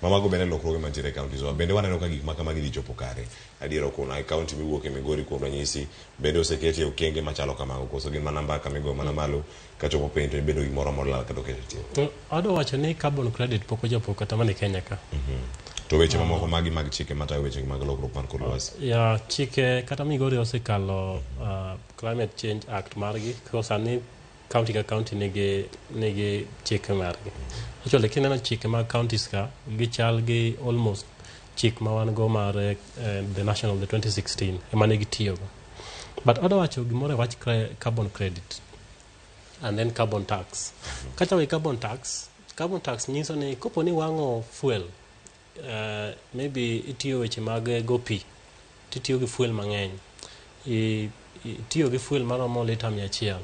Ma mago bende lokruoge mantiere e counties wa. Bende waneno ka gik ma kamagi dhi chopo kare. Adier okuna e county miwuok e Migori, kuom ranyisi, bende oseketie okenge machalo kamago, koso gin mana mbaka migoyo mana malo, kachopo piny to ibedo gimoro molal kata oket e tie? To adwa wacho ni carbon credit pok ochopo kata mana e Kenya ka. To weche mamoko magi mag chike matayo weche mag lokruok mar kor lwasi? Ya, chike kata Migori osekalo Climate Change Act margi. Koro sani county ka county nigi chike margi. Actually, kineno chike mag counties ka, gichal gi almost chik ma wan go mar the national, the 2016 ema ne gitiyogo. But adwa wacho gimoro e wach carbon credit and then carbon tax. Kachako gi carbon tax, carbon tax nyiso ni kopo ni wang'o fuel, maybe itiyo weche mag go pi, titiyo gi fuel mang'eny. Itiyo gi fuel maromo lita 100.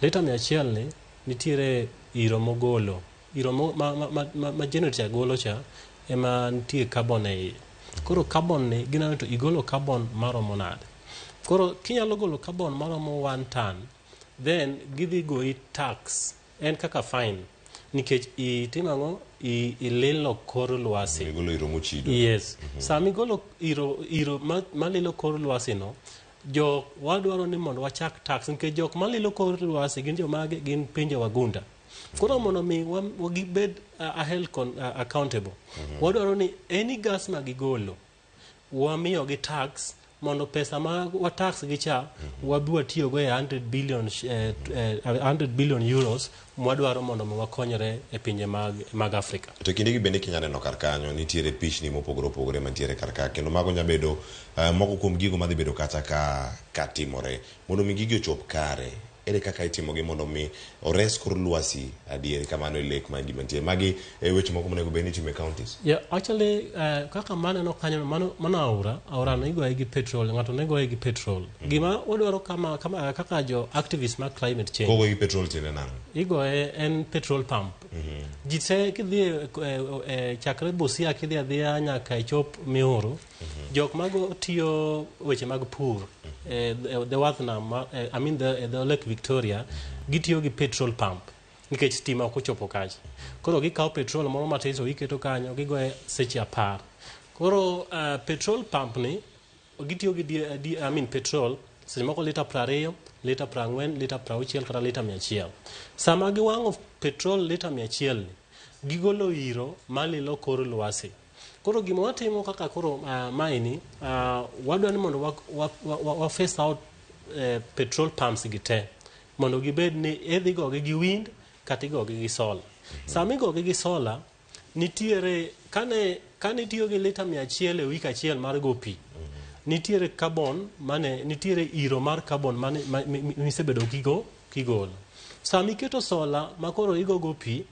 Lita 100 ni nitiere iro mogolo. Iro mo, ma, ma, ma, ma, ma generator golo cha ema nitie carbon e iye. Koro carbon ni gineno to igolo carbon maromo nade. Koro kinyalo golo carbon maromo 1 ton, then gidhi goyi tax en kaka fine nikech itimo ang'o? Ililo kor lwasi. Igolo iro mochido. Yes. Sama igolo iro malilo kor lwasi no, jo wadwaro ni mondo wachak tax nikech jok malilo kor lwasi gin jomage? Gin pinje wagunda. Koro mondo mi gibed held accountable, wadwaro ni any gas ma gigolo wamiyogi tax mondo pesa ma wa tax gi cha wabi watiyogo e 100 billion, €100 billion mwadwaro mondo mi wakonyre e pinje mag Afrika. To kindegi bende kinya neno kar kanyo nitiere pichni mopogore opogore mantiere kar ka, kendo mago nya bedo moko kuom gigo madhi bedo kata ka timore. Mondo mi gigi ochop kare, ere kaka itimogi mondo mi ores kor lwasi adier kamano e lek ma gima nitie? Magi e weche moko monego bed ni itimo e counties. Yeah, actually, kaka maneno kanyo, mano aora, aora no igoye gi petrol, ng'ato ne goye gi petrol. Gima wadwaro kama kaka jo activist mag climate change. Kogoye gi petrol tiende nang'o? Igoye en petrol pump. Ji te kidhi e chakre Busia kidhi adhiya nyaka ichop Miuru, jok mago tiyo weche mag pur the wath nam, I mean the Lake Victoria, gitiyo gi petrol pump nikech stima ok ochopo kacha. Koro gikawo petrol moro matin to giketo kanyo, gigoye seche 10. Koro petrol pump ni gitiyo gi I mean petrol seche moko lita 20, lita 40, lita 60 kata lita 100. Sama giwang'o petrol lita 100 ni, gigolo iro malilo kor lwasi. Koro gima watimo kaka koro maeni, wadwa ni mondo wa phase out petrol pumps gi te mondo gibed ni idhi gogi gi wind kata igogi gi solar. Sama igogi gi solar, nitiere kane itiyo gi lita 100 e wik achiel mar go pi, nitiere carbon mane nitiere iro mar carbon mane misebedo kigolo. Sama iketo solar ma koro igogo pi,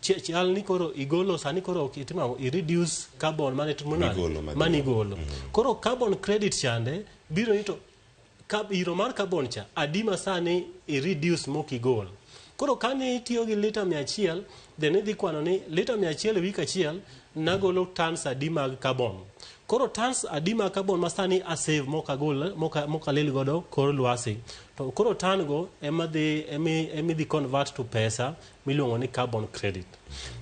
chal ni koro igolo, sani koro ok itimo ang'o? I reduce carbon mane timo nade? Migolo madhi. Mane igolo. Koro carbon credit chande biro ni to iro mar carbon cha adi ma sani i reduce mok igol. Koro kane itiyo gi lita 100, then idhi kwano ni lita 100 e wik achiel nagolo tons adi mag carbon. Koro tons adi mag carbon ma sani asave mok agol, mok alil godo kor lwasi. To koro ton go ema dhi emi dhi convert to pesa miluongo ni carbon credit.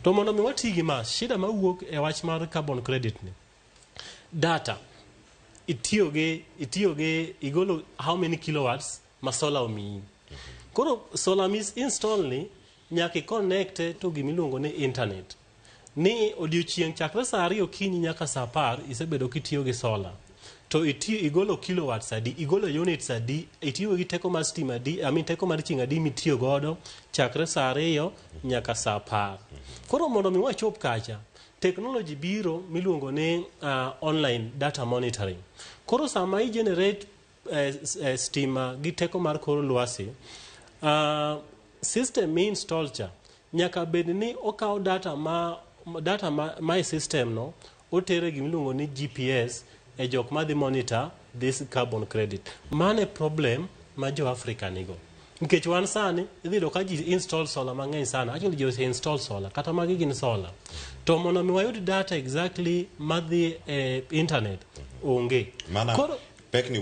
To mondo mi wati gi ma, shida mawuok e wach mar carbon credit ni, data itiyo gi igolo how many kilowatts ma solar omiyi. Koro solar mis install ni nyaka i connect to gimiluongo ni internet. Ni odiochieng' chakre saa 2 okinyi nyaka saa 10 isebedo kitiyo gi solar. To itiyo igolo kilowatts adi, igolo units adi, itiyo gi teko mar stima adi, I mean teko mar chieng' adi mitiyo godo chakre saa 2 nyaka saa 10. Koro mondo mi wachop kacha, technology biro miluongo ni online data monitoring. Koro sama i generate stima gi teko mar kor lwasi, system mi install cha nyaka bed ni okawo data ma e system no otere gimiluongo ni GPS e jok madhi monitor this carbon credit. Mano e problem ma jo Africa nigo. Nikech wan sani idhi yudo ka ji install solar mang'eny sana. Actually ji ose install solar, kata magi gin solar. To mondo mi wayud data exactly madhi e internet onge. Mana Koro pekni.